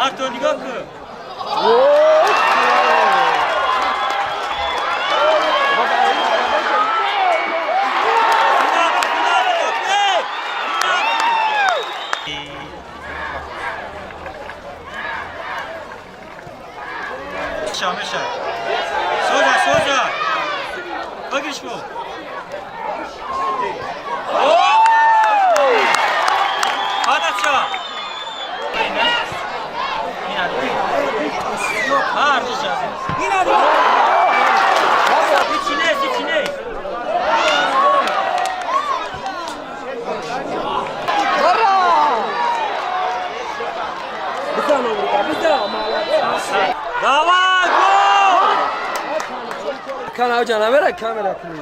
Артур, нигоҳ кун. Меша, меша. Соза, соза. Бигириш бу. Падача. Арзиш аз. Ҳичи нест, ҳичи нест. Бара! Бизан, Омрика, бизан, молодец. Давай, гол! Канал ҷанавера камера кунӣ.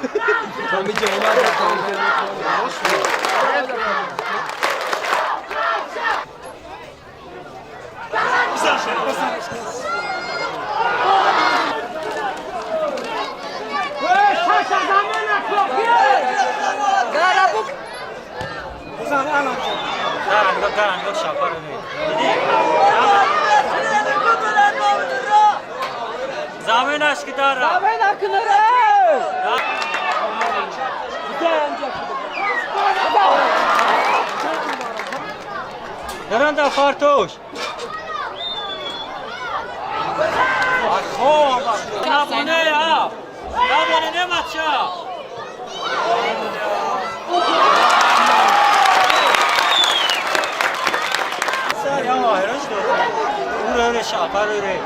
То миҷа омад. Дара, нигоҳ, дара, нигоҳ, шапаро дидӣ? Заменаш ки дара. Замена кунара! Даранда фартош. Хоб. Набоне, а. Набоне немача. Сар яма ҳайрон шуд. Уре, уре, шапар уре.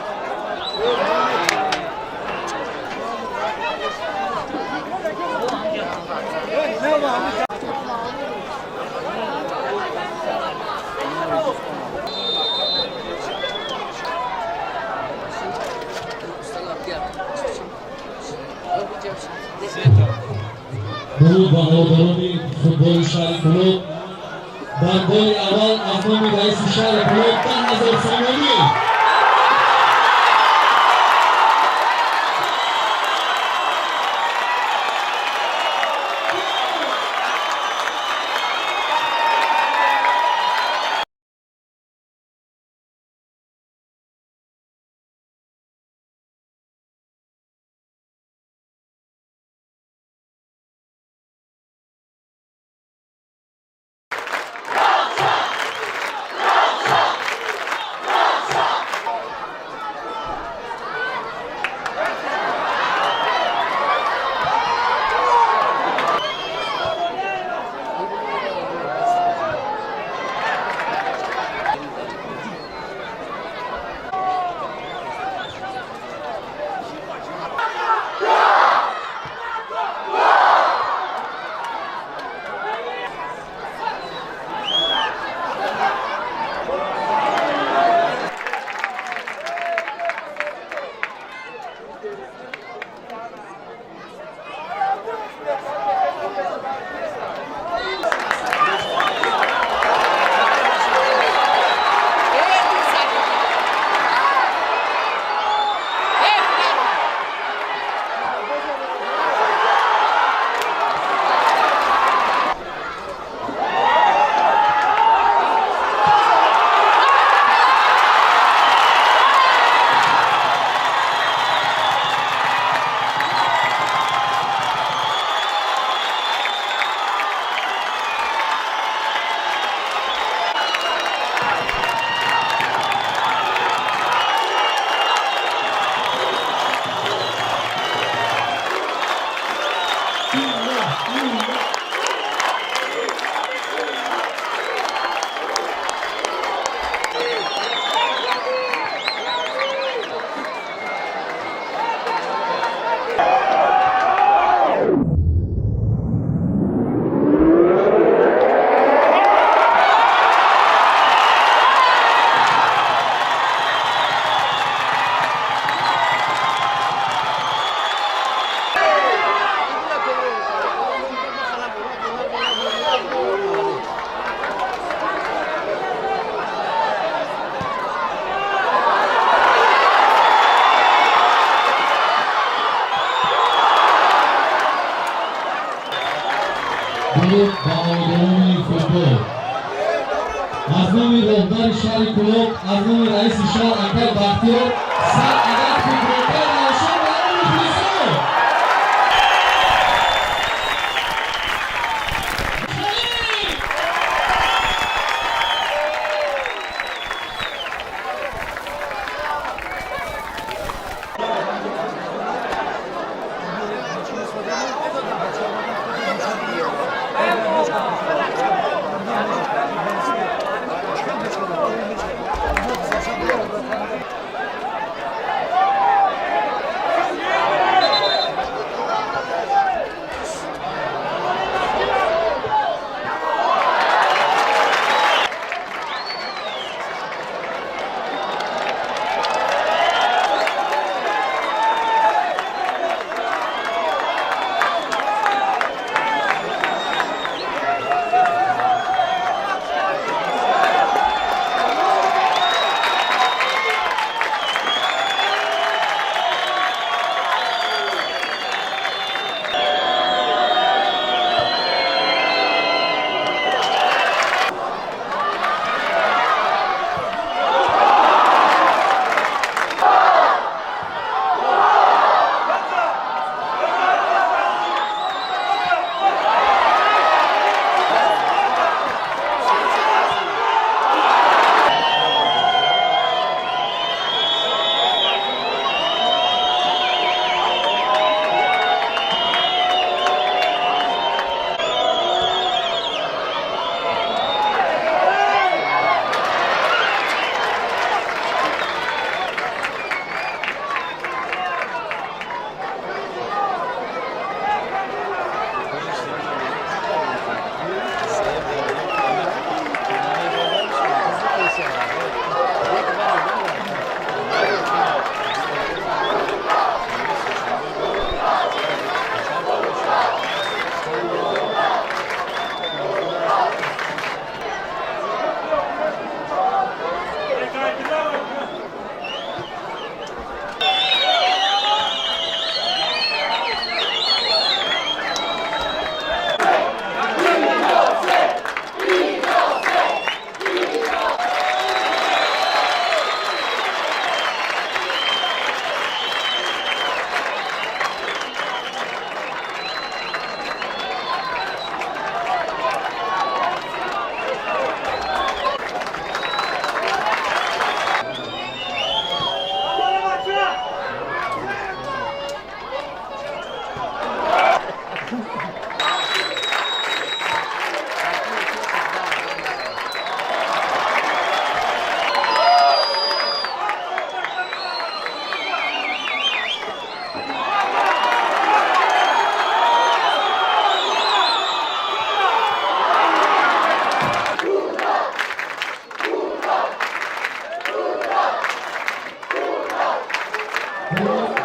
Дуруд ба ҳаводорони футболи шаҳри Кӯлоб. Бар голи аввал аз номи раиси шаҳри Кӯлоб 10 000 сомонӣ. Аз номи роҳбари шаҳри Кӯлоб, аз номи раиси шаҳр акай Бахтиёр, 100 адад футболкаи Равшан барои мухлисон.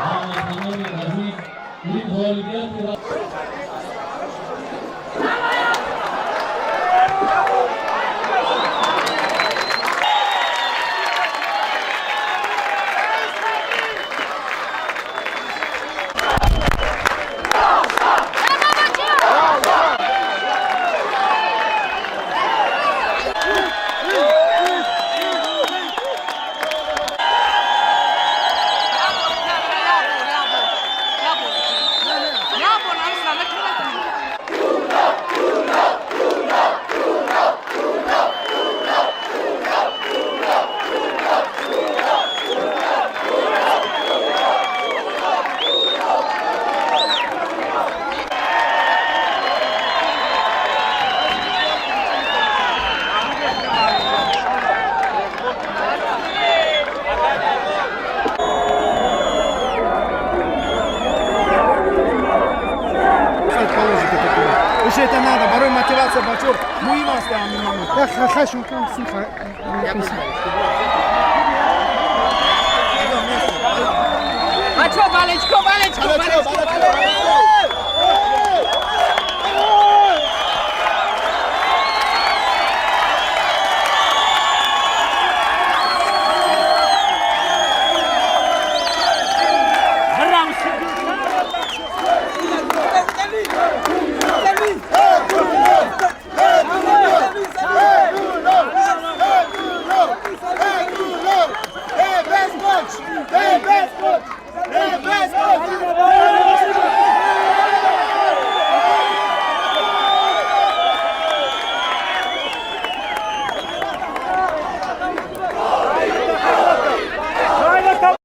Ҳамватанони азиз, ин ғолибияти Уж это надо, барои мотивация бачор муҳим аст ҳамин момент. Бачо, балечко, балечко, балечко, балечко. Дембеле!